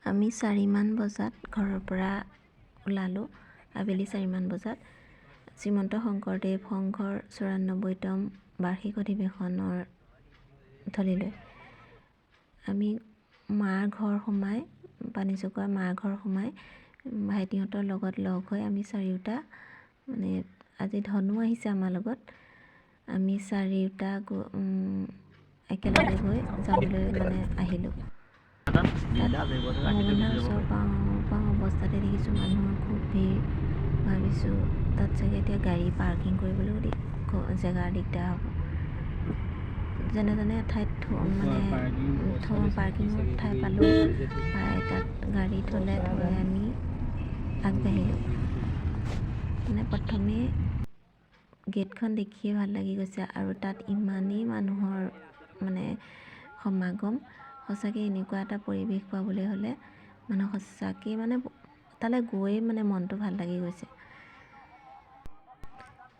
আমি 4মান বজাত ঘৰৰ পৰা ওলালোঁ, আবেলি 4মান বজাত শ্ৰীমন্ত শংকৰদেৱ সংঘৰ 94তম বাৰ্ষিক অধিৱেশনৰ থলীলৈ। আমি মাৰ ঘৰ সোমাই, পানীচকোৱাৰ মাৰ ঘৰ সোমাই ভাইটিহঁতৰ লগত লগ হৈ আমি চাৰিওটা, মানে আজি ধনো আহিছে আমাৰ লগত, আমি চাৰিওটা একেলগে গৈ যাবলৈ মানে আহিলোঁ। মঙলদৈ ওচৰ পাওঁ পাওঁ অৱস্থাতে দেখিছোঁ মানুহৰ খুব ভিৰ। ভাবিছোঁ তাত চাগে এতিয়া গাড়ী পাৰ্কিং কৰিবলৈও জেগাৰ দিগদাৰ হ'ব। যেনে তেনে এঠাইত মানে পাৰ্কিঙৰ ঠাই পালোঁ, পাই তাত গাড়ী থ'লে, থৈ আমি আগবাঢ়িলোঁ। মানে প্ৰথমে গেটখন দেখিয়ে ভাল লাগি গৈছে আৰু তাত ইমানেই মানুহৰ মানে সমাগম, সঁচাকৈ এনেকুৱা এটা পৰিৱেশ পাবলৈ হ'লে মানুহ সঁচাকেই মানে তালৈ গৈয়ে মানে মনটো ভাল লাগি গৈছে।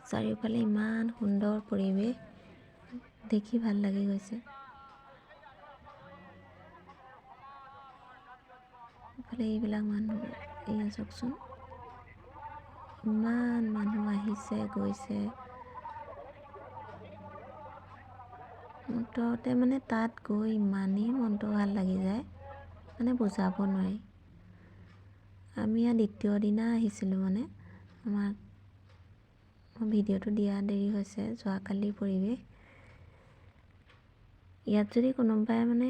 চাৰিওফালে ইমান সুন্দৰ পৰিৱেশ দেখি ভাল লাগি গৈছে। ইফালে এইবিলাক মানুহ, এয়া চাওকচোন, ইমান মানুহ আহিছে গৈছে। মুঠতে মানে তাত গৈ ইমানেই মনটো ভাল লাগি যায়, মানে বুজাব নোৱাৰি। আমি ইয়াত দ্বিতীয় দিনা আহিছিলোঁ, মানে আমাক ভিডিঅ'টো দিয়া দেৰি হৈছে, যোৱাকালিৰ পৰিৱেশ। ইয়াত যদি কোনোবাই মানে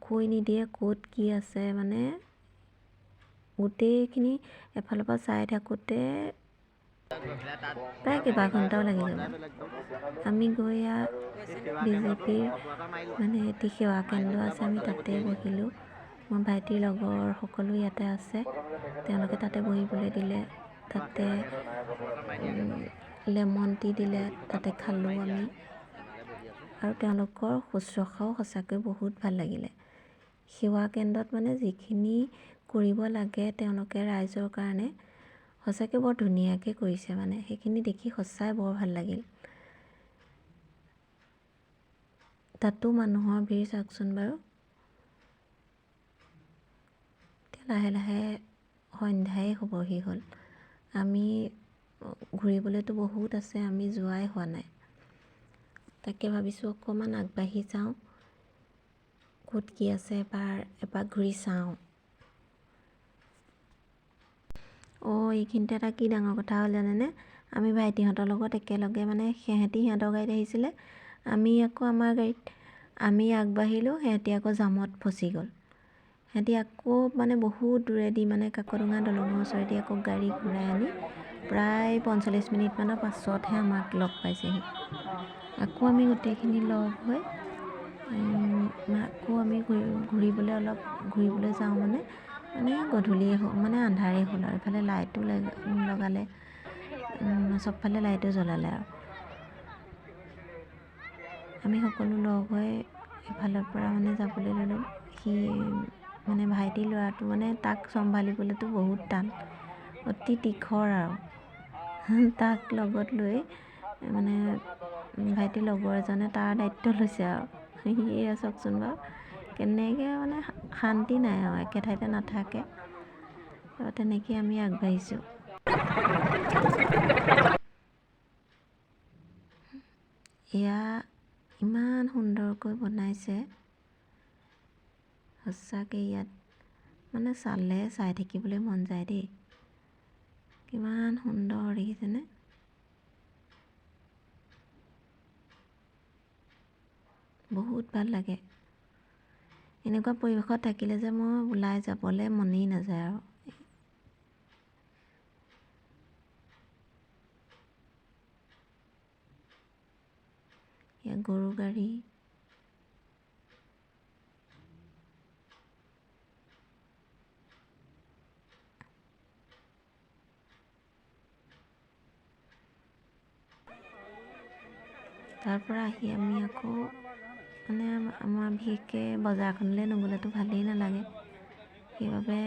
কৈ নিদিয়ে ক'ত কি আছে, মানে গোটেইখিনি এফালৰ পৰা চাই থাকোঁতে প্ৰায় কেইবা ঘণ্টাও লাগি যাব। আমি গৈ ইয়াত বিজেপিৰ মানে এটি সেৱা কেন্দ্ৰ আছে, আমি তাতে বহিলোঁ। মোৰ ভাইটিৰ লগৰ সকলো ইয়াতে আছে, তেওঁলোকে তাতে বহিবলৈ দিলে। তাতে লেমন টি দিলে, তাতে খালোঁ আমি। আৰু তেওঁলোকৰ শুশ্ৰূষাও সঁচাকৈ বহুত ভাল লাগিলে। সেৱা কেন্দ্ৰত মানে যিখিনি কৰিব লাগে তেওঁলোকে ৰাইজৰ কাৰণে সঁচাকৈ বৰ ধুনীয়াকৈ কৰিছে, মানে সেইখিনি দেখি সঁচাই বৰ ভাল লাগিল। তাতো মানুহৰ ভিৰ চাওকচোন বাৰু। এতিয়া লাহে লাহে সন্ধ্যাই হ'বহি হ'ল। আমি ঘূৰিবলৈতো বহুত আছে, আমি যোৱাই হোৱা নাই। তাকে ভাবিছোঁ অকণমান আগবাঢ়ি যাওঁ, ক'ত কি আছে এবাৰ এপাক ঘূৰি চাওঁ। অঁ, এইখিনিতে এটা কি ডাঙৰ কথা হ'ল জানেনে? আমি ভাইটিহঁতৰ লগত একেলগে, মানে সিহঁতি সিহঁতৰ গাড়ীত আহিছিলে, আমি আকৌ আমাৰ গাড়ীত। আমি আগবাঢ়িলোঁ, সিহঁতি আকৌ জামত ফচি গ'ল। সিহঁতি আকৌ মানে বহুত দূৰেদি, মানে কাকডোঙা দলঙৰ ওচৰেদি আকৌ গাড়ী ঘূৰাই আনি প্ৰায় 45 মিনিটমানৰ পাছতহে আমাক লগ পাইছেহি। আকৌ আমি গোটেইখিনি লগ হৈ আকৌ আমি ঘূৰিবলৈ অলপ ঘূৰিবলৈ যাওঁ, মানে মানে গধূলিয়ে হ'ল, মানে আন্ধাৰেই হ'ল আৰু এইফালে লাইটো লগালে, চবফালে লাইটো জ্বলালে। আৰু আমি সকলো লগ হৈ এফালৰ পৰা মানে যাবলৈ ল'লোঁ। সি মানে ভাইটিৰ ল'ৰাটো, মানে তাক চম্ভালিবলৈতো বহুত টান, অতি তীখৰ। আৰু তাক লগত লৈ মানে ভাইটিৰ লগৰ এজনে তাৰ দায়িত্ব লৈছে। আৰু সিয়ে চাওকচোন বাৰু কেনেকৈ মানে শান্তি নাই আৰু একে ঠাইতে নাথাকে। তেনেকেই আমি আগবাঢ়িছোঁ। এয়া ইমান সুন্দৰকৈ বনাইছে, সঁচাকৈ ইয়াত মানে চালে চাই থাকিবলৈ মন যায় দেই। কিমান সুন্দৰ দেখিছেনে? বহুত ভাল লাগে। এনেকুৱা পৰিৱেশত থাকিলে যে মই ওলাই যাবলৈ মনেই নাযায়। আৰু ইয়াত গৰু গাড়ী, তাৰ পৰা আহি আমি আকৌ মানে আমাৰ বিশেষকৈ বজাৰখনলৈ নগ'লেতো ভালেই নালাগে। সেইবাবে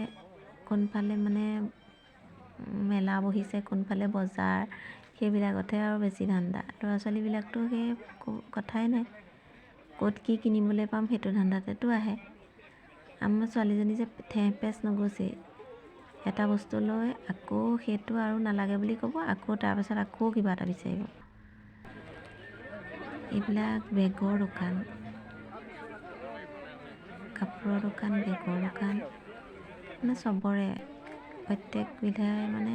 কোনফালে মানে মেলা বহিছে, কোনফালে বজাৰ, সেইবিলাকতহে আৰু বেছি ধান্দা। ল'ৰা ছোৱালীবিলাকতো সেই কথাই নাই, ক'ত কি কিনিবলৈ পাম সেইটো ধান্দাতেতো আহে। আমাৰ ছোৱালীজনী যে ঠেহ পেচ নগৈছেই, এটা বস্তু লৈ আকৌ সেইটো আৰু নালাগে বুলি ক'ব, আকৌ তাৰপাছত আকৌ কিবা এটা বিচাৰিব। এইবিলাক বেগৰ দোকান, কাপোৰৰ দোকান, বেগৰ দোকান, মানে চবৰে প্ৰত্যেকবিধে মানে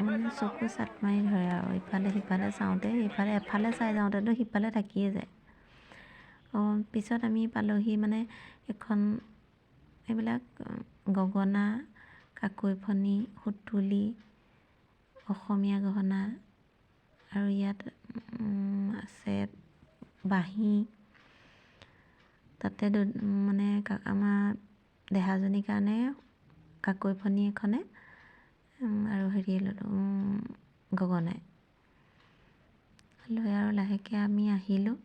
মানে চকু চাট মাৰি ধৰে আৰু ইফালে সিফালে চাওঁতে, ইফালে এফালে চাই যাওঁতেতো সিফালে থাকিয়ে যায়। পিছত আমি পালোহি মানে এখন এইবিলাক গগনা, কাকৈ ফণি, সুতুলি, অসমীয়া গহনা আৰু ইয়াত আছে বাঁহী। তাতে মানে আমাৰ দেহাজনীৰ কাৰণে কাকৈ ফণি এখনে আৰু হেৰিয়ে ল'লোঁ গগনাই লৈ আৰু লাহেকৈ আমি আহিলোঁ।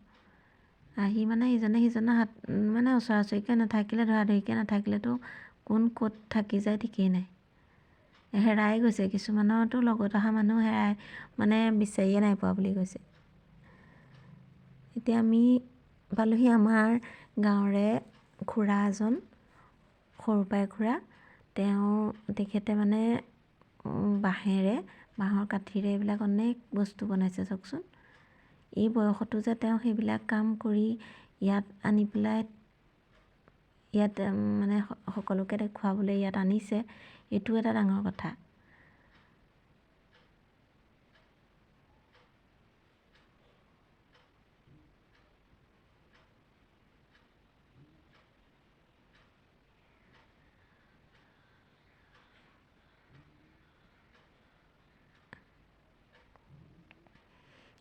আহি মানে ইজনে সিজনৰ হাত মানে ওচৰা ওচৰিকৈ নাথাকিলে, ধৰা ধৰিকৈ নাথাকিলেতো কোন ক'ত থাকি যায় ঠিকেই নাই, হেৰাই গৈছে। কিছুমানৰতো লগত অহা মানুহ হেৰাই মানে বিচাৰিয়ে নাই পোৱা বুলি কৈছে। এতিয়া আমি পালোহি আমাৰ গাঁৱৰে খুৰা এজন, সৰুপাই খুৰা। তেখেতে মানে বাঁহেৰে, বাঁহৰ কাঠিৰে এইবিলাক অনেক বস্তু বনাইছে চাওকচোন। এই বয়সতো যে তেওঁ সেইবিলাক কাম কৰি ইয়াত আনি পেলাই ইয়াত মানে সকলোকে দেখুৱাবলৈ ইয়াত আনিছে, এইটো এটা ডাঙৰ কথা।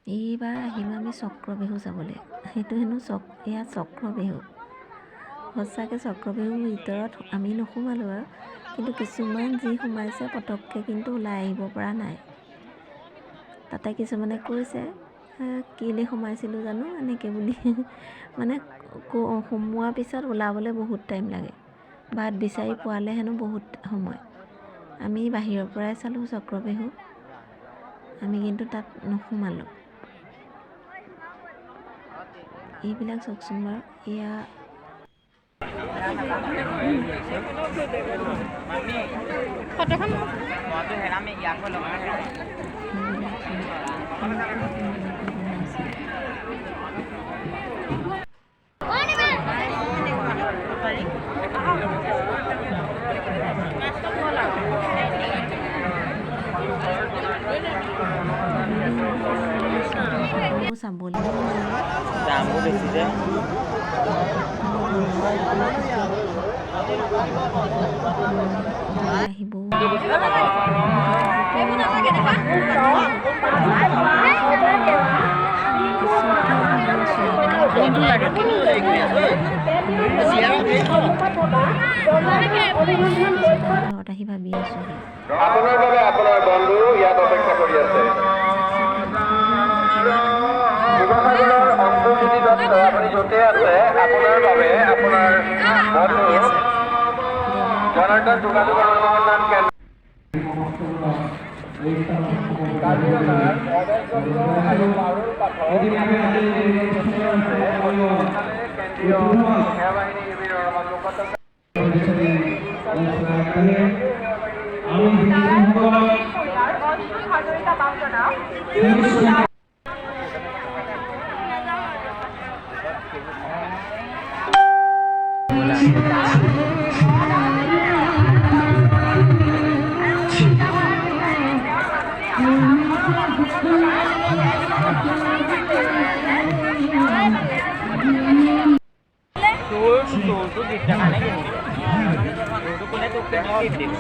এইবাৰ আহিলোঁ আমি চক্ৰবেহু চাবলৈ। সেইটো হেনো এয়া চক্ৰবেহু। সঁচাকৈ চক্ৰবেহুৰ ভিতৰত আমি নোসোমালোঁ আৰু, কিন্তু কিছুমান যি সোমাইছে পটককৈ কিন্তু ওলাই আহিব পৰা নাই। তাতে কিছুমানে কৈছে কেলৈ সোমাইছিলোঁ জানো এনেকৈ বুলি, মানে সোমোৱাৰ পিছত ওলাবলৈ বহুত টাইম লাগে, বাট বিচাৰি পোৱালে হেনো বহুত সময়। আমি বাহিৰৰ পৰাই চালোঁ চক্ৰবেহু, আমি কিন্তু তাত নোসোমালোঁ। এইবিলাক চাওকচোন বাৰু, এয়া বনাইছে। চাবলৈ দামো বেছি যে আহিব। ঘৰত আহি ভাবি আছোহি আপোনাৰ বাবে আপোনাৰ বন্ধু ইয়াত অপেক্ষা কৰি আছে। শিৱসাগৰৰ অংকুৰজ্যোতি দত্ত, আপুনি য'তে আছে আপোনাৰ বাবে আপোনাৰ বন্ধু জনাৰ্দন যোগাযোগ আৰু অনুসন্ধান কেন্দ্ৰ কাজিৰঙাৰ গণেশ দত্ত আৰু পাৰুল পাঠক কেন্দ্ৰীয় সেনাবাহিনী শিবিৰৰ কৰ্মকৰ্তা। তোৰ তোৰটো গিফ্টৰ কাৰণে কিনিবি, তোৰটো কোনে তোক গিফ্ট দিব?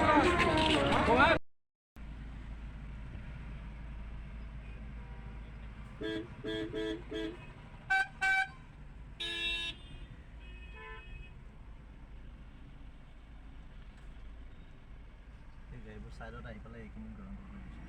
গাড়ীবোৰ ছাইডত আহি পেলাই এইখিনি গৰম কৰি দিছে।